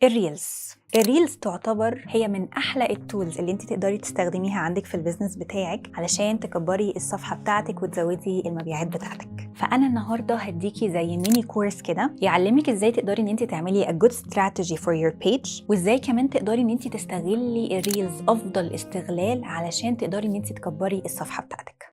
ال reels، ال reels تعتبر هي من احلى ال tools اللي انت تقدري تستخدميها عندك في ال business بتاعك علشان تكبري الصفحة بتاعتك وتزودي المبيعات بتاعتك. فانا النهارده هديكي زي mini course كده يعلمك ازاي تقدري ان انت تعملي a good strategy for your page، وازاي كمان تقدري ان انت تستغلي ال reels افضل استغلال علشان تقدري ان انت تكبري الصفحة بتاعتك.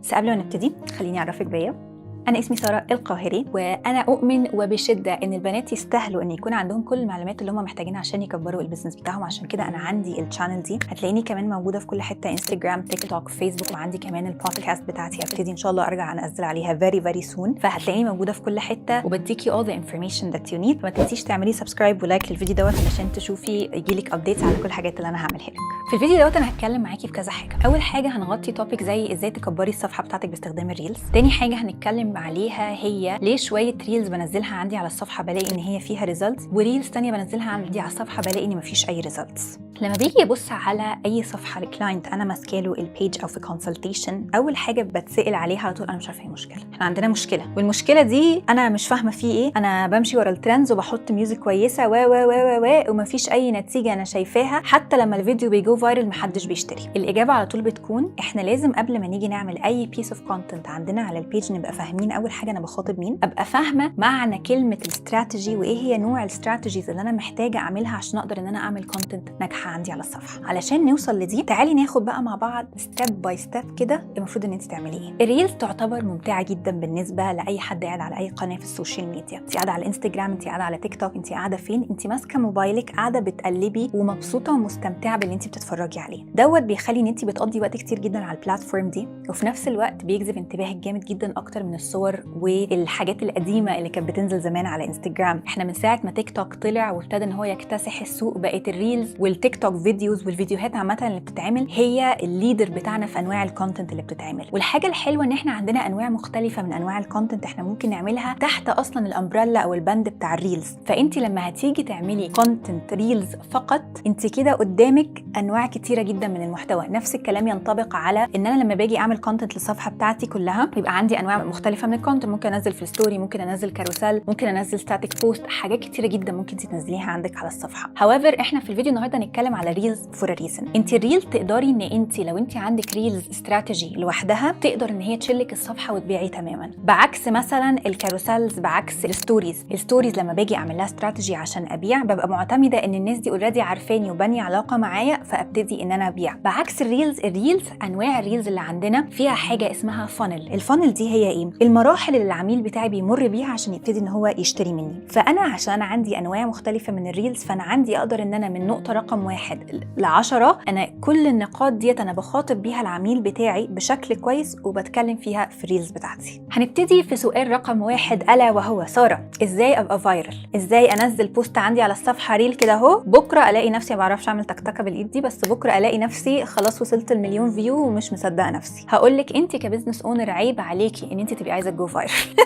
بس قبل ما نبتدي خليني اعرفك بيا. أنا اسمي سارة القاهري، وأنا أؤمن وبشدة إن البنات يستاهلوا إن يكون عندهم كل المعلومات اللي هم محتاجينها عشان يكبروا ال business بتاعهم. عشان كده أنا عندي ال channel دي، هتلاقيني كمان موجودة في كل حتة، انستجرام، تيك توك، فيسبوك، وعندي كمان البودكاست بتاعتي هبتدي إن شاء الله أرجع أنزل عليها very very soon. فهتلاقيني موجودة في كل حتة وبديكي all the information that you need. فما تنسيش تعملي subscribe و like للفيديو دوت علشان تشوفي يجيلك updates على كل الحاجات اللي أنا هعملها لك. في الفيديو دوت أنا هتكلم معاكي في كذا حاجة. أول حاجة هنغطي topic زي إزاي تكبري الصفحة بتاعتك باستخدام ال reels. تاني حاجة هنتكلم عليها هي ليه شوية reels بنزلها عندي على الصفحة بلاقي ان هي فيها results، و reels تانية بنزلها عندي على الصفحة بلاقي ان مفيش اي results. لما بيجي يبص على اي صفحة ل client انا ماسكاله ال page او في consultation، اول حاجة بتسال عليها على طول انا مش عارفه ايه المشكله. احنا عندنا مشكلة، والمشكلة دي انا مش فاهمه فيه ايه. انا بمشي ورا ال trends وبحط music كويسة و و و و ومفيش اي نتيجة انا شايفاها، حتى لما الفيديو بي go viral محدش بيشتري. الاجابة على طول بتكون احنا لازم قبل ما نيجي نعمل اي piece of content عندنا على ال page نبقى فاهمين اول حاجة انا بخاطب مين، ابقى فاهمه معنى كلمة الاستراتيجي وايه هي نوع ال strategies اللي انا محتاجه اعملها عشان اقدر ان انا اعمل content ناجحة عندي على الصفحة. علشان نوصل لدي تعالي ناخد بقى مع بعض step by step كده المفروض ان انت تعملي ايه. ال reels تعتبر ممتعة جدا بالنسبة لاي حد قاعد على اي قناة في ال social media. انت قاعدة على الانستجرام، انت قاعدة على تيك توك، انت قاعدة فين، انت ماسكه موبايلك قاعدة بتقلبي ومبسوطة ومستمتعه باللي انت بتتفرجي عليه. دوت بيخلي ان انت بتقضي وقت كتير جدا على ال platform دي، وفي نفس الوقت بيجذب انتباهك جامد جدا اكتر من الصور والحاجات القديمة اللي كانت بتنزل زمان على انستجرام. احنا من ساعة ما تيك توك طلع وابتدى ان هو يكتسح السوق بقت ال reels والتيك توك videos والفيديوهات عامة اللي بتتعمل هي ال leader بتاعنا في انواع ال content اللي بتتعمل. والحاجة الحلوة ان احنا عندنا انواع مختلفة من انواع ال content احنا ممكن نعملها تحت اصلا ال umbrella او البند بتاع ال reels. فانت لما هتيجي تعملي content reels فقط انت كده قدامك انواع كتيرة جدا من المحتوى. نفس الكلام ينطبق على ان انا لما باجي اعمل content للصفحه بتاعتي كلها بيبقى عندي انواع مختلفة من ال content، ممكن انزل في story، ممكن انزل carousel، ممكن انزل static post، حاجات كتيرة جدا ممكن تنزليها عندك على الصفحة. however احنا في الفيديو النهارده هنتكلم على reels for a reason. انت ال reel تقدري ان انت لو انت عندك reels strategy لوحدها تقدر ان هي تشيلك الصفحة وتبيعي تماما، بعكس مثلا ال carousels، بعكس ال stories. ال stories لما باجي اعمل لها استراتيجي عشان ابيع ببقى معتمدة ان الناس دي already عارفاني وبانيه علاقة معايا فابتدي ان انا ابيع. بعكس ال reels، ال reels انواع ال reels اللي عندنا فيها حاجة اسمها funnel. ال funnel دي هي ايه؟ المراحل اللي العميل بتاعي بيمر بيها عشان يبتدي ان هو يشتري مني. فانا عشان عندي انواع مختلفة من ال reels فانا عندي اقدر ان انا من نقطة رقم 1 ل10 انا كل النقاط ديت انا بخاطب بيها العميل بتاعي بشكل كويس وبتكلم فيها في ال reels بتاعتي. هنبتدي في سؤال رقم 1 الا وهو ساره ازاي ابقى viral؟ ازاي انزل post عندي على الصفحة reel كده اهو بكره الاقي نفسي ما بعرفش اعمل تكتكه بالايد دي، بس بكره الاقي نفسي خلاص وصلت المليون view ومش مصدقه نفسي. هقول لك انت ك business owner عيب عليكي ان انت تبقي عايزه go viral.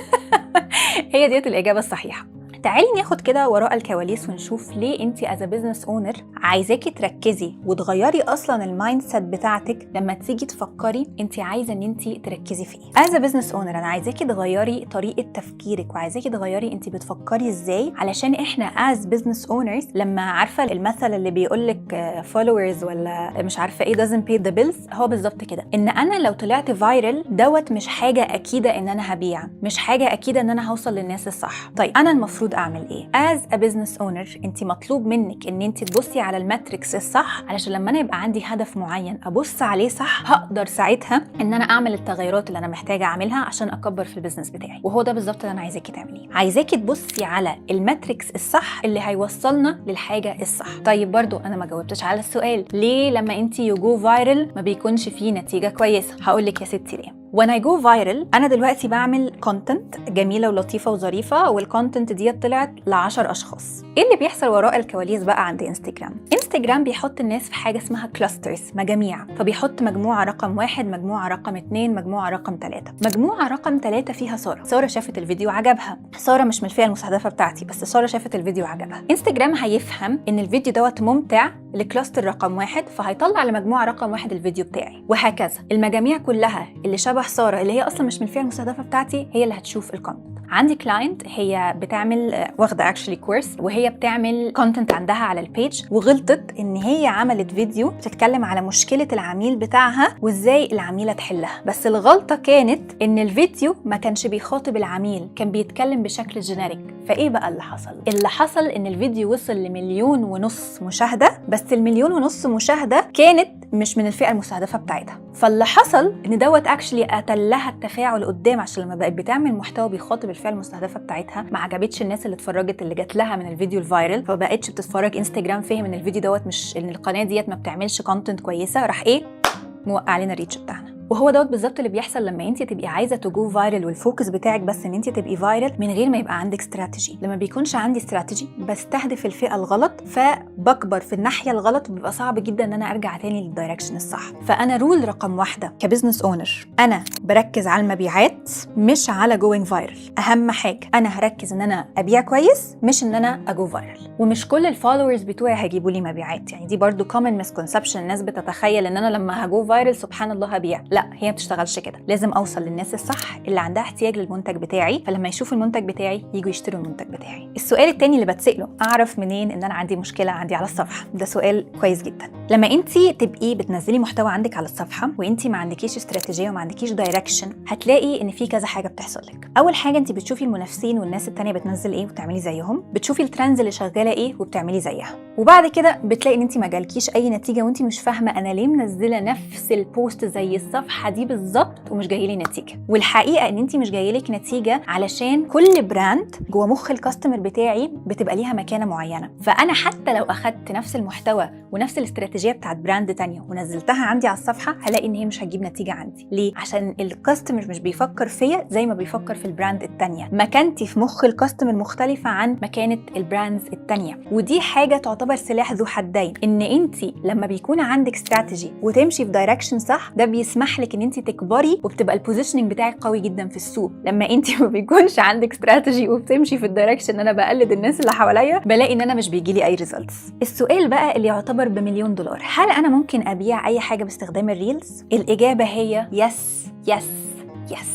هي ديت الاجابة الصحيحة. تعالي ناخد كده وراء الكواليس ونشوف ليه انت as business owner عايزاكي تركزي وتغيري اصلا ال mindset بتاعتك لما تيجي تفكري انت عايزه ان انت تركزي في ايه. as business owner انا عايزاكي تغيري طريقه تفكيرك وعايزاكي تغيري انت بتفكري ازاي، علشان احنا as business owners لما عارفه المثل اللي بيقول لك followers ولا مش عارفه ايه doesn't pay the bills، هو بالظبط كده. ان انا لو طلعت viral دوت مش حاجة اكيدة ان انا هبيع، مش حاجة اكيدة ان انا هوصل للناس الصح. طيب انا المفروض اعمل ايه as a business owner؟ انت مطلوب منك ان انت تبصي على ال metrics الصح، علشان لما انا يبقى عندي هدف معين ابص عليه صح هقدر ساعتها ان انا اعمل التغيرات اللي انا محتاجه اعملها عشان اكبر في ال business بتاعي. وهو ده بالظبط اللي انا عايزاكي تعمليه. عايزاكي تبصي على ال metrics الصح اللي هيوصلنا للحاجة الصح. طيب برضو انا ما جاوبتش على السؤال ليه لما انت you go viral ما بيكونش فيه نتيجة كويسة. هقول لك يا ستي ليه. when I go viral انا دلوقتي بعمل content جميلة ولطيفة وظريفه، وال content دي طلعت ل10 اشخاص. ايه اللي بيحصل وراء الكواليس بقى عند انستجرام؟ انستجرام بيحط الناس في حاجة اسمها clusters، مجاميع. فبيحط مجموعة رقم 1، مجموعة رقم 2، مجموعة رقم 3. مجموعة رقم 3 فيها ساره. ساره شافت الفيديو عجبها. ساره مش من الفئة المستهدفة بتاعتي، بس ساره شافت الفيديو عجبها. انستجرام هيفهم ان الفيديو دوت ممتع ل cluster رقم 1، فهيطلع لمجموعة رقم 1 الفيديو بتاعي، وهكذا. المجاميع كلها اللي شبه ساره اللي هي اصلا مش من الفئة المستهدفة بتاعتي هي اللي هتشوف ال content. عندي client هي بتعمل، واخده actually course، وهي بتعمل content عندها على ال page، وغلطت ان هي عملت فيديو بتتكلم على مشكلة العميل بتاعها وازاي العميله تحلها. بس الغلطة كانت ان الفيديو ما كانش بيخاطب العميل، كان بيتكلم بشكل generic. فايه بقى اللي حصل؟ اللي حصل ان الفيديو وصل ل1.5 مليون مشاهده، بس ال1.5 مليون مشاهده كانت مش من الفئة المستهدفة بتاعتها. فاللي حصل ان دوت actually قتل لها التفاعل قدام، عشان لما بقت بتعمل محتوى بيخاطب الفئة المستهدفة بتاعتها ما عجبتش الناس اللي اتفرجت، اللي جات لها من الفيديو ال viral، فبقتش بتتفرج. انستجرام فهم ان الفيديو دوت مش، ان القناة ديت ما بتعملش content كويسه، راح ايه؟ موقع علينا ال reach بتاعنا. وهو دوت بالظبط اللي بيحصل لما انت تبقي عايزه to go viral، وال focus بتاعك بس ان انت تبقي viral من غير ما يبقى عندك استراتيجي. لما بيكونش عندي استراتيجي بستهدف الفئة الغلط، فبكبر في الناحية الغلط، وبيبقى صعب جدا ان انا ارجع تاني لل direction الصح. فانا rule رقم 1 ك business owner، انا بركز على المبيعات مش على going viral. اهم حاجة انا هركز ان انا ابيع كويس، مش ان انا ا go viral. ومش كل ال followers بتوعي هيجيبوا لي مبيعات، يعني دي برضو common misconception. الناس بتتخيل ان انا لما ه go viral سبحان الله هبيع. لا، هي ما بتشتغلش كده. لازم اوصل للناس الصح اللي عندها احتياج للمنتج بتاعي، فلما يشوفوا المنتج بتاعي يجوا يشتروا المنتج بتاعي. السؤال التاني اللي بتساله: اعرف منين ان انا عندي مشكلة عندي على الصفحه؟ ده سؤال كويس جدا. لما انت تبقي بتنزلي محتوى عندك على الصفحة وانت ما عندكيش استراتيجية وما عندكيش direction، هتلاقي ان في كذا حاجة بتحصل لك. اول حاجه، انت بتشوفي المنافسين والناس التانية بتنزل ايه وتعملي زيهم، بتشوفي ال trends اللي شغالة ايه وبتعملي زيها، وبعد كده بتلاقي ان انت ما جالكيش اي نتيجه، وانت مش فاهمه انا ليه منزله نفس ال post زي الصفحة دي بالظبط ومش جاي لي نتيجه. والحقيقة ان انت مش جايلك نتيجة علشان كل brand جوه مخ ال customer بتاعي بتبقى ليها مكانه معينه. فانا حتى لو اخدت نفس المحتوى ونفس الاستراتيجية بتاعت brand تانية ونزلتها عندي على الصفحه، هلاقي ان هي مش هتجيب نتيجة عندي. ليه؟ عشان ال customer مش بيفكر فيا زي ما بيفكر في ال brand التانية. مكانتي في مخ ال customer مختلفة عن مكانه ال brands التانية. ودي حاجة تعتبر سلاح ذو حدين، ان انت لما بيكون عندك استراتيجي وتمشي في direction صح، ده بيسمح لك ان انت تكبري وبتبقى ال positioning بتاعك قوي جدا في السوق. لما انت ما بيكونش عندك استراتيجي وبتمشي في ال direction ان انا بقلد الناس اللي حواليا، بلاقي ان انا مش بيجي لي اي results. السؤال بقى اللي يعتبر بمليون دولار: هل انا ممكن ابيع اي حاجة باستخدام ال reels؟ الاجابة هي yes yes yes.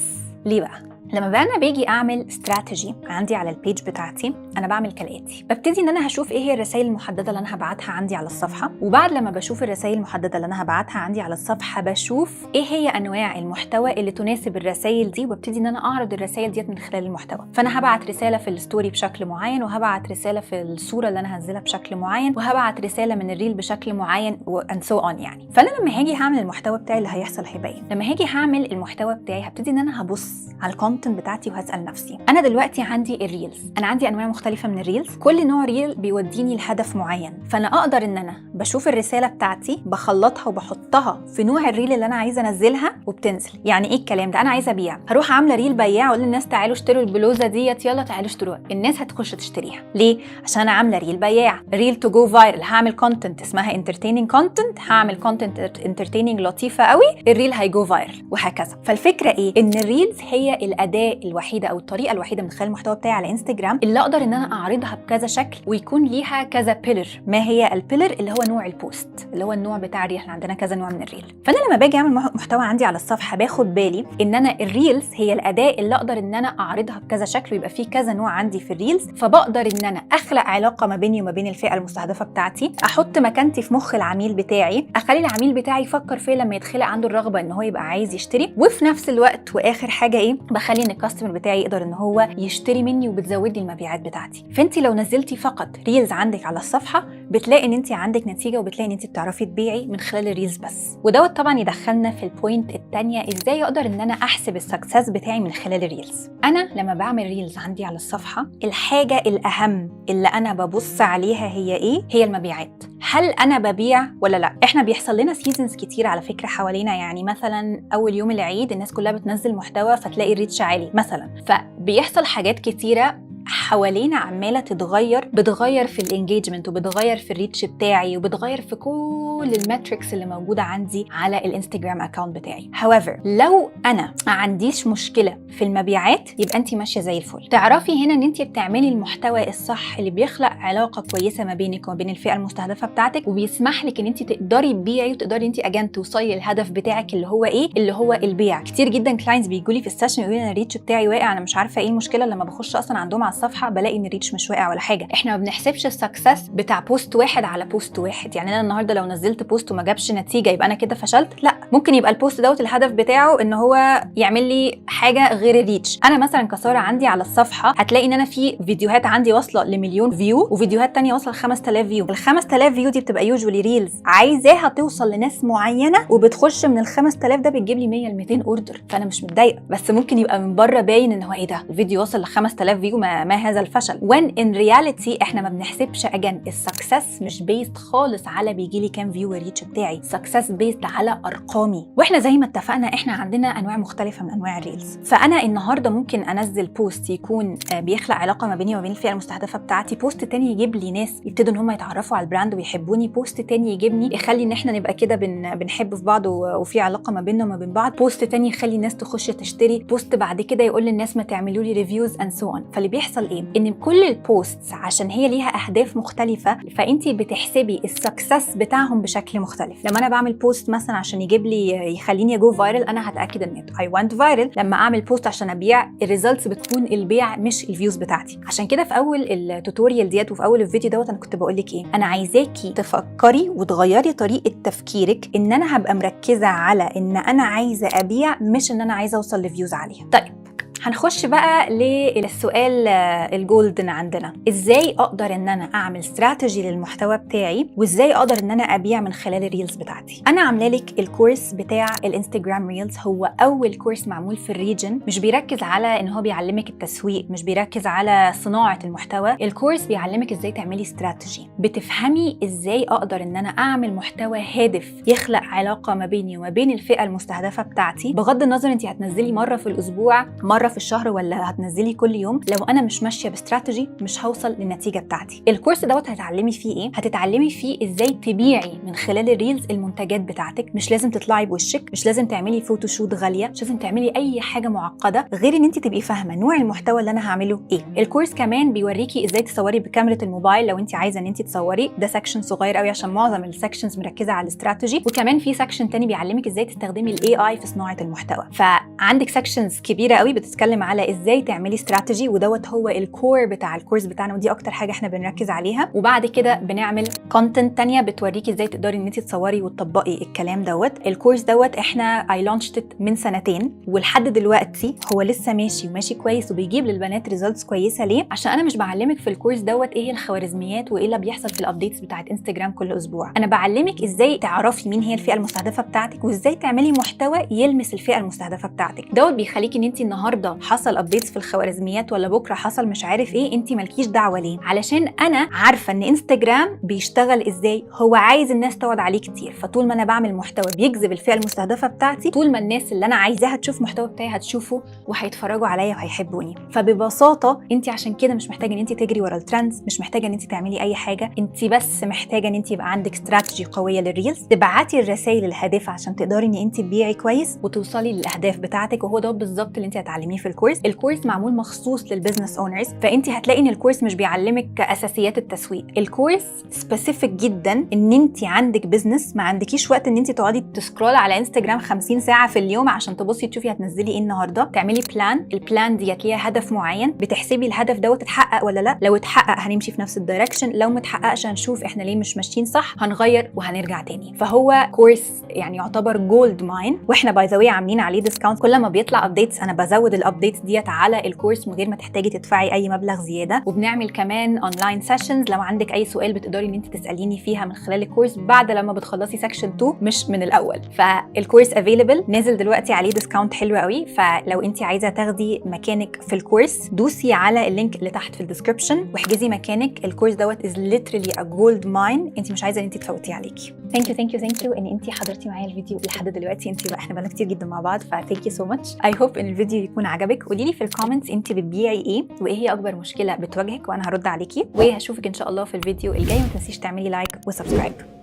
ليه بقى؟ لما بقى انا باجي اعمل استراتيجي عندي على ال page بتاعتي، انا بعمل كالاتي: ببتدي ان انا هشوف ايه هي الرسائل المحددة اللي انا هبعتها عندي على الصفحه، وبعد لما بشوف الرسائل المحددة اللي انا هبعتها عندي على الصفحه، بشوف ايه هي انواع المحتوى اللي تناسب الرسائل دي، وابتدي ان انا اعرض الرسائل ديت من خلال المحتوى. فانا هبعت رسالة في ال story بشكل معين، وهبعت رسالة في الصورة اللي انا هنزلها بشكل معين، وهبعت رسالة من ال reel بشكل معين and so on يعني. فانا لما هاجي هعمل المحتوى بتاعي، اللي هيحصل هيبين. لما هاجي هعمل المحتوى بتاعي، هبتدي ان انا هبص على ال content بتاعتي وهسال نفسي: انا دلوقتي عندي ال reels، انا عندي انواع مختلفة من ال reels، كل نوع reel بيوديني لهدف معين. فانا اقدر ان انا بشوف الرسالة بتاعتي، بخلطها وبحطها في نوع ال reel اللي انا عايزه انزلها وبتنزل. يعني ايه الكلام ده؟ انا عايزه ابيع، هروح عامله reel بياع واقول للناس تعالوا اشتروا البلوزة ديت، يلا تعالوا اشتروها. الناس هتخش تشتريها. ليه؟ عشان انا عامله reel بياع. reel to go viral، هعمل content اسمها entertaining content، هعمل content entertaining لطيفة قوي، ال reel هي go viral، وهكذا. فالفكرة ايه؟ ان ال reels هي الاداة الوحيدة او الطريقة الوحيدة من خلال المحتوى بتاعي على انستجرام اللي اقدر ان انا اعرضها بكذا شكل ويكون ليها كذا pillar. ما هي ال pillar؟ اللي هو نوع ال post، اللي هو النوع بتاع ال reel. احنا عندنا كذا نوع من ال reel. فانا لما باجي اعمل محتوى عندي على الصفحه، باخد بالي ان انا ال reels هي الاداة اللي اقدر ان انا اعرضها بكذا شكل ويبقى فيه كذا نوع عندي في ال reels. فبقدر ان انا اخلق علاقة ما بيني وما بين الفئة المستهدفة بتاعتي، احط مكانتي في مخ العميل بتاعي، اخلي العميل بتاعي يفكر فيا لما يتخلق عنده الرغبة ان هو يبقى عايز يشتري، وفي نفس الوقت واخر حاجة ايه؟ بخلي ان ال customer بتاعي يقدر ان هو يشتري مني، وبتزود لي المبيعات بتاعتي. فانت لو نزلتي فقط reels عندك على الصفحه، بتلاقي ان انت عندك نتيجة وبتلاقي ان انت بتعرفي تبيعي من خلال ال reels بس. ودوت طبعا يدخلنا في ال point الثانيه: ازاي اقدر ان انا احسب ال success بتاعي من خلال ال reels؟ انا لما بعمل reels عندي على الصفحه، الحاجة الاهم اللي انا ببص عليها هي ايه؟ هي المبيعات. هل انا ببيع ولا لا؟ احنا بيحصل لنا seasons كتير على فكرة حوالينا، يعني مثلا اول يوم العيد الناس كلها بتنزل محتوى فتلاقي ال reach عالي مثلا، فبيحصل حاجات كتيرة حوالينا عماله تتغير، بتغير في ال engagement وبتغير في ال reach بتاعي وبتغير في كل ال metrics اللي موجودة عندي على الانستجرام account بتاعي. however، لو انا ما عنديش مشكلة في المبيعات يبقى انت ماشية زي الفل. تعرفي هنا ان انت بتعملي المحتوى الصح اللي بيخلق علاقة كويسة ما بينك وما بين الفئة المستهدفة بتاعتك، وبيسمح لك ان انت تقدري تبيعي وتقدري انت again توصلي للهدف بتاعك اللي هو ايه؟ اللي هو البيع. كتير جدا clients بيجوا لي في ال session يقولوا لي انا ال reach بتاعي واقع، انا مش عارفه ايه المشكله. لما بخش اصلا عندهم على الصفحة بلاقي ان ال reach مش واقع ولا حاجه. احنا ما بنحسبش ال success بتاع post واحد على post واحد. يعني انا النهارده لو نزلت post وما جابش نتيجة يبقى انا كده فشلت؟ لا، ممكن يبقى ال post دوت الهدف بتاعه ان هو يعمل لي حاجة غير ال reach. انا مثلا كساره عندي على الصفحة هتلاقي ان انا في فيديوهات عندي واصله لمليون view وفيديوهات تانية واصله ل 5000 view. ال 5000 view دي بتبقى usually reels عايزاها توصل لناس معينه، وبتخش من ال 5000 ده بتجيب لي 100 ل 200 order، فانا مش متضايقه. بس ممكن يبقى من بره باين ان هو ايه ده، الفيديو وصل ل 5000 view، ما هذا الفشل؟ when in reality احنا ما بنحسبش. again، ال success مش based خالص على بيجي لي كام view ال reach بتاعي، success based على ارقامي. واحنا زي ما اتفقنا احنا عندنا انواع مختلفة من انواع ال reels. فانا النهارده ممكن انزل post يكون بيخلق علاقة ما بيني وما بين الفئة المستهدفة بتاعتي، post تاني يجيب لي ناس يبتدوا ان هم يتعرفوا على ال brand ويحبوني، post تاني يجيبني يخلي ان احنا نبقى كده بنحب في بعض وفي علاقة ما بيننا وما بين بعض، post تاني يخلي الناس تخش تشتري، post بعد كده يقول للناس ما تعملوا لي reviews and so on. فاللي بيحصل ايه؟ ان كل ال posts عشان هي ليها اهداف مختلفة فانت بتحسبي ال success بتاعهم بشكل مختلف. لما انا بعمل post مثلا عشان يجيب لي يخليني go viral، انا هتاكد ان I went viral. لما اعمل post عشان ابيع، ال results بتكون البيع مش ال views بتاعتي. عشان كده في اول ال tutorial ديت وفي اول الفيديو دوت انا كنت بقول لك ايه؟ انا عايزاكي تفكري وتغيري طريقه تفكيرك، ان انا هبقى مركزه على ان انا عايزه ابيع مش ان انا عايزه اوصل ل views عاليه. طيب، هنخش بقى للسؤال ال golden عندنا: ازاي اقدر ان انا اعمل استراتيجي للمحتوى بتاعي، وازاي اقدر ان انا ابيع من خلال ال reels بتاعتي؟ انا عامله لك ال course بتاع الانستجرام reels، هو اول course معمول في ال region، مش بيركز على ان هو بيعلمك التسويق، مش بيركز على صناعة المحتوى. ال course بيعلمك ازاي تعملي استراتيجي، بتفهمي ازاي اقدر ان انا اعمل محتوى هادف يخلق علاقة ما بيني وما بين الفئة المستهدفة بتاعتي، بغض النظر انت هتنزلي مرة في الاسبوع، مرة في الشهر، ولا هتنزلي كل يوم. لو انا مش ماشية باستراتيجي مش هوصل للنتيجة بتاعتي. ال course دوت هتتعلمي فيه ايه؟ هتتعلمي فيه ازاي تبيعي من خلال ال reels المنتجات بتاعتك. مش لازم تطلعي بوشك، مش لازم تعملي photoshoot غاليه، مش لازم تعملي اي حاجة معقدة غير ان انت تبقي فاهمه نوع المحتوى اللي انا هعمله ايه. ال course كمان بيوريكي ازاي تصوري بكاميرا الموبايل لو انت عايزه ان انت تصوري. ده section صغير قوي عشان معظم ال sections مركزه على الاستراتيجي. وكمان في section تاني بيعلمك ازاي تستخدمي ال AI في صناعة المحتوى. فعندك sections كبيرة قوي بتتكلم على ازاي تعملي استراتيجي، ودوت هو ال core بتاع ال course بتاعنا، ودي اكتر حاجة احنا بنركز عليها. وبعد كده بنعمل content تانية بتوريكي ازاي تقدري ان انت تصوري وتطبقي الكلام دوت. ال course دوت احنا I launched من سنتين ولحد دلوقتي هو لسه ماشي وماشي كويس وبيجيب للبنات results كويسه. ليه؟ عشان انا مش بعلمك في ال course دوت ايه هي الخوارزميات وايه اللي بيحصل في ال updates بتاعت انستجرام كل اسبوع. انا بعلمك ازاي تعرفي مين هي الفئة المستهدفة بتاعتك وازاي تعملي محتوى يلمس الفئة المستهدفة بتاعتك. دوت بيخليكي ان انت النهارده حصل updates في الخوارزميات ولا بكره حصل مش عارف ايه، انت مالكيش دعوه. ليه؟ علشان انا عارفه ان انستجرام بيشتغل ازاي، هو عايز الناس تقعد عليه كتير. فطول ما انا بعمل محتوى بيجذب الفئة المستهدفة بتاعتي، طول ما الناس اللي انا عايزاها تشوف محتوى بتاعي هتشوفه وهيتفرجوا عليا وهيحبوني. فببساطه انت عشان كده مش محتاجه ان انت تجري ورا ال trends، مش محتاجه ان انت تعملي اي حاجه. انت بس محتاجه ان انت يبقى عندك استراتيجي قوية لل reels، تبعتي الرسائل الهادفة عشان تقدري ان انت تبيعي كويس وتوصلي للاهداف بتاعتك. وهو ده بالظبط اللي انت هتعلميه في ال course. ال course معمول مخصوص لل business owners، فانت هتلاقي ان ال course مش بيعلمك اساسيات التسويق. ال course specific جدا ان انت عندك business، ما عندكيش وقت ان انت تقعدي ت scroll على انستجرام 50 ساعة في اليوم عشان تبصي تشوفي هتنزلي ايه النهارده. تعملي plan، ال plan ديت ليها هدف معين، بتحسبي الهدف دوت اتحقق ولا لا. لو اتحقق هنمشي في نفس ال direction، لو ما اتحققش هنشوف احنا ليه مش ماشيين صح، هنغير وهنرجع تاني. فهو course يعني يعتبر gold mine، واحنا by the way عاملين عليه discount. كل ما بيطلع updates انا بزود ال updates ديت على ال course من غير ما تحتاجي تدفعي اي مبلغ زياده. وبنعمل كمان online sessions، لو عندك اي سؤال بتقدري ان انت تساليني فيها من خلال ال course بعد لما بتخلصي section 2 مش من الاول. فال course available، نازل دلوقتي عليه discount حلو قوي. فلو انت عايزه تاخدي مكانك في ال course دوسي على ال link اللي تحت في ال description واحجزي مكانك. ال course دوت is literally a gold mine، انت مش عايزه ان انت تفوتيه عليكي. thank you، thank you، thank you ان انت حضرتي معايا الفيديو لحد دلوقتي. انت بقى احنا بقالنا كتير جدا مع بعض، ف thank you so much. I hope ان الفيديو يكون عجبك. قولي لي في ال comments انت بتبيعي ايه وايه هي اكبر مشكلة بتواجهك، وانا هرد عليكي. وهشوفك ان شاء الله في الفيديو الجاي. ما تنسيش تعملي like و subscribe.